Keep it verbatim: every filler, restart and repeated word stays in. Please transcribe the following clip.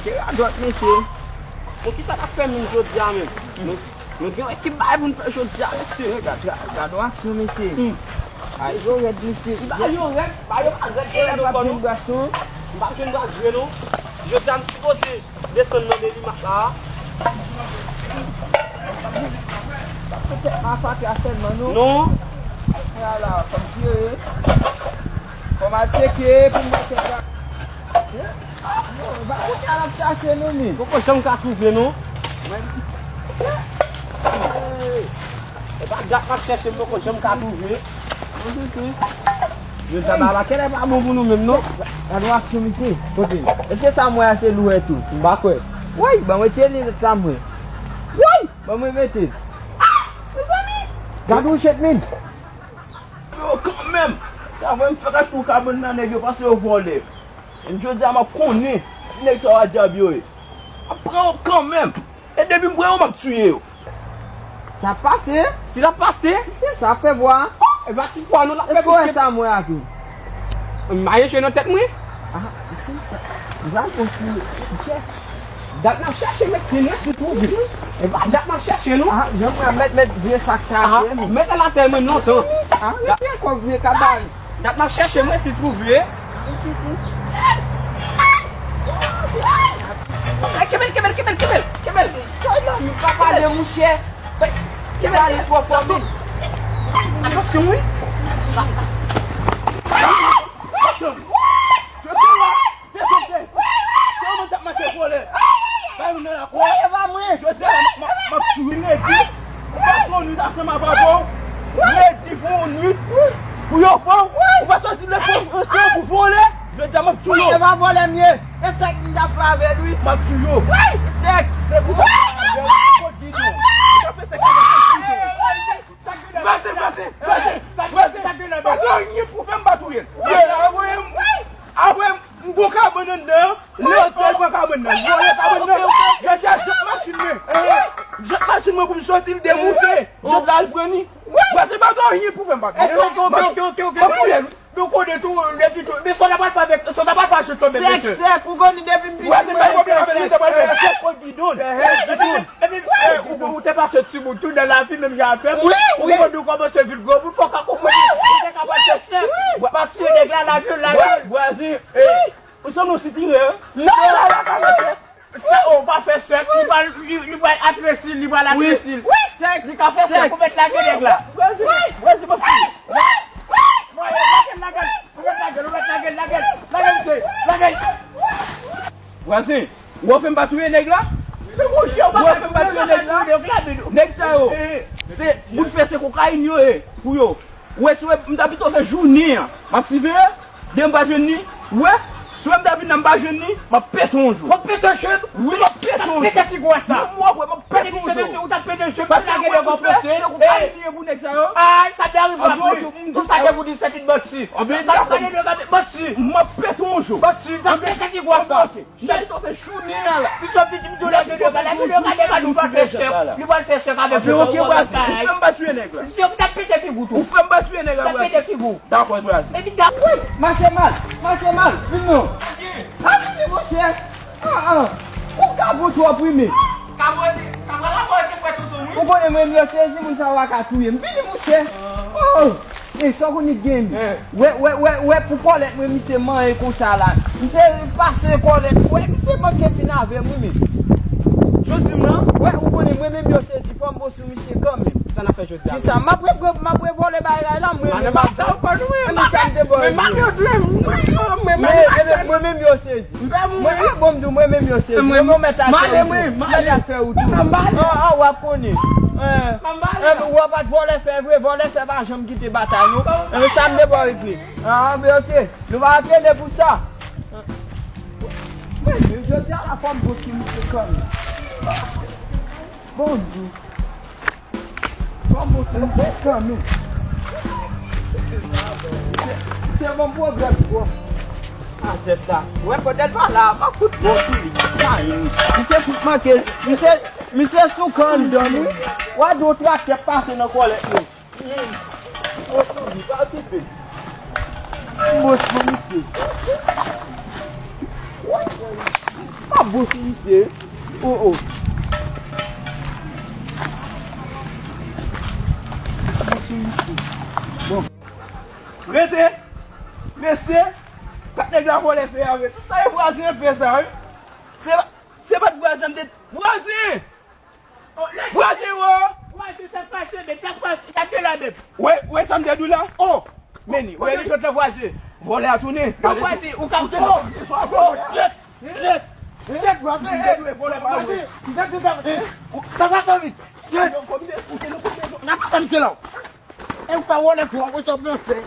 Radòt, mesye. Bon, kisa n ap fè menm jodi a menm? Nou, nou gen yon ekip bagay pou n fè jodi a, mesye. Gad, gad, gad yon aksyon, mesye. Hmm. Ay, yo rèd, mesye. Bagay yo rèd, bagay yo pa rèd, yo rèd ankò, non. M pa jwenn gaz vre, non. Jodi a, m sipoze desann nan Delimak la. Sa fè tèt masakre a sèlman, non? Non. Ala, fò m tire. Fò m al tcheke pou m wè tèt la. Yo, ba kote a l ap chache nou, men. Poko janm ka twouve, non. Mwen, e pa dat m ap chèche, m poko janm ka twouve. Yo, sa ba la, kèlè pa bon pou nou menm, non. Gad yon aksyon, misye. Kote? Èske sa m wè a se lou tou? M pa kwè. Woy, ban mwen tire linèt la, mwen. Woy, ban mwen mete. Ah! Mezanmi! Gad yon chet, men. Yo, kanmenm, sa vre, m fèk achte yon kabann nan nèg yo, paske yo vòlè. Jodi a, m ap konnen si nèg sa yo a dyab yo ye. M ap pran yo kanmenm. E depi m pran yo, m ap tiye yo. Sa ap pase? Si l ap pase? Se sa ap fè bwa. E pa ti bwa non, l ap fè. Èske w wè sa m wè a tou? M mache nan tèt mwen. Ah, se sa. M pral konstwi. Dat n ap chèche, men si nou si twouve. E pa dat n ap chèche, non. Ah, jan mwen mèt, mèt vye sak sa. Ah, mèt al atè mwen lontan. Ah, mete ankò vye kabann. Dat n ap chèche, mwen si twouve. Ay, kenbe l, kenbe l, kenbe l, kenbe l, kenbe l. Soy nan, nou pa pale, mouche. Kenbe l, twò fò, men. Atansyon, wi. Desann la. Desann, desann. Se ou menm k ap mache vòlè. Bay moun nan lakò. Jodi a, m ap, m ap, m ap tiye nèg yo. Ou pa fè yon nwit ansanm avè yo. Redi fè yon nwit pou yo fè w. Ou pa soti lekòl pou vòlè. Jodi a, m ap tiye w. E pa vòlè m ye. E sèk m t ap fè avè l, wi. M ap tiye w. Sèk. Sèk ou t ap fè avè l. Kot gidon. Ou t ap fè sèk avè l. Vwazen, vwazen, vwazen, vwazen, pa gen anyen pou fè m pa touye l. Apre, apre, m bon kabann anndan, lè yo te pran kabann nan, vòlè kabann nan, jodi a jant machin mwen, jant machin mwen pou m soti l demoute, jant la al pran li. Vwazen, pa gen anyen pou fè m pa touye l. Ok, ok, ok, ok, ok. M ap touye l. Nou konnen tou, depi tou. Men sa w ta pral fè avèk, sa w ta pral fè ak tonbe, mesye. Sèk, sèk, ou konnen depi m piti, mwen te fè sèk. Depi, depi, eh, ou, ou te pase timoun tou nan lavi, menm jan avè m. Wi, wi. Ou konn nou kòmanse vin gwo moun, fò w ka konprann. Ou te ka pral fè sèk. W ap tiye nèg la, lavi, lavi. Vwazen, eh, ou sanble yon sitirè, wi. Non. Sa la ka fè. Sa, ou pa fè sèk, li pral, li, li pral atresil, li pral atresil. Wi, sèk. Li ka fè sèk, ou mèt lage nèg la. Vwazen, vwazen, m ap tiye. Vwazen, lage l, lage l, lage l, lage l, lage l, lage l, lage l, lage l, mesye, lage l. Vwazen, ou wè fè m pa touye nèg la? Ou wè fè m pa touye nèg la? Nèg sa yo, se bout fè, se kokayin yo ye pou yo. Ou wè, si w wè, m ta pito fè jounen an. M ap siveye, demen m pa jwenn li. Ou wè, si w wè m ta vin nan m pa jwenn li, m ap pete yon jou. W ap pete yon jou? Wi, m ap pete yon jou. Pete figi w sa. Menm w ap wè, m ap pete yon jou. Ou t ap pete yon jou, paske ou wè, m ap fè, se kokayin li ye pou nèg sa yo. Ay, sa te rive apre. Tout sa te pou di se tout banti. Sa te rive apre, banti. M ap pete yon jou. Banti, w t ap pete figi w sa. Jodi a, w fè jounen an la. Misye piti, misye lage de gade, misye gade gade, ou pral fè sèk. Li pral fè sèk avèk yo. Ok, ok, Brazil. Ou fè m pa tiye nèg la. Misye, ou t ap pete figi w tou. Ou fè m pa tiye nèg la, Brazil. Ou t ap pete figi w. Dakò, Brazil. Epi dakò. Mache mal, mache mal. Vin non. A, vini, monchè. Ah, ah. Ou kabon twòp, wi, men. Kabon, kabon la, mwen te fè toutou, wi. Ou konnen mwen menm yo sezi, moun sa yo pa ka touye m. Vini, monchè. Oh. E sa w konnen k gen? Wè, wè, wè, wè pou kòlèt mwen, misye manyen konsa la. Misye pase kòlèt. Wè, misye manke fin avè m, wi, men. Jodi m nan? Wè, ou konnen mwen menm yo sezi, fò m bon sou misye kanmenm. Sa n ap fè jodi a? Kisa? M ap re-, m ap revòlè bagay la, mwen menm. Sa w pa nou, men. Sa m te ba w. Men, men, mwen menm yo sezi. Mwen, bon, m di w, mwen menm yo sezi. Mwen, mwen mèt atè ou tou. Mwen mèt atè ou tou. An, an, w ap konnen. An, w ap bat vòlè fè vre, vòlè fè pa janm kite batay, non. An, sa m te ba w regle. An, men ok. Nou pa ap plede pou sa. Jodi a la fò m bon sou misye kanmenm. Bon, m di w. Kòman se misye kanmenm? Se bon pwoblèm twòp. A zèt la. Wè, fòdèl pa la, m ap fout bon sou li. Misye fout manke. Misye, misye sou kanmenm, wi. W a di yon traktè pase nan kòlèt li. Bon sou li, pa okipe. Bon sou misye. M ap Bon, se misye. Oh, oh. Bon, se misye. Bon. Rete! Mesye! Kat nèg la vòlè fè a vre. Tout sa e vwazen fè sa, wi. Se pa, se pa t vwazen, m te vwazen! Vwazen, wo! Vwazen, sa k pase, bèt? Sa k pase? Sa k gen la, bèt? Wè, wè sa m te di w la? Oh! Meni, wè li sot la vwazen. Vòlè a tounen. Yo vwazen, ou ka... Oh! Oh! Jet! Jet! Jet, vwazen! Vwazen! Jet! N ap atann vit! Jet! N ap atann, se la! E ou pa wole pou ou, ou t ap danse.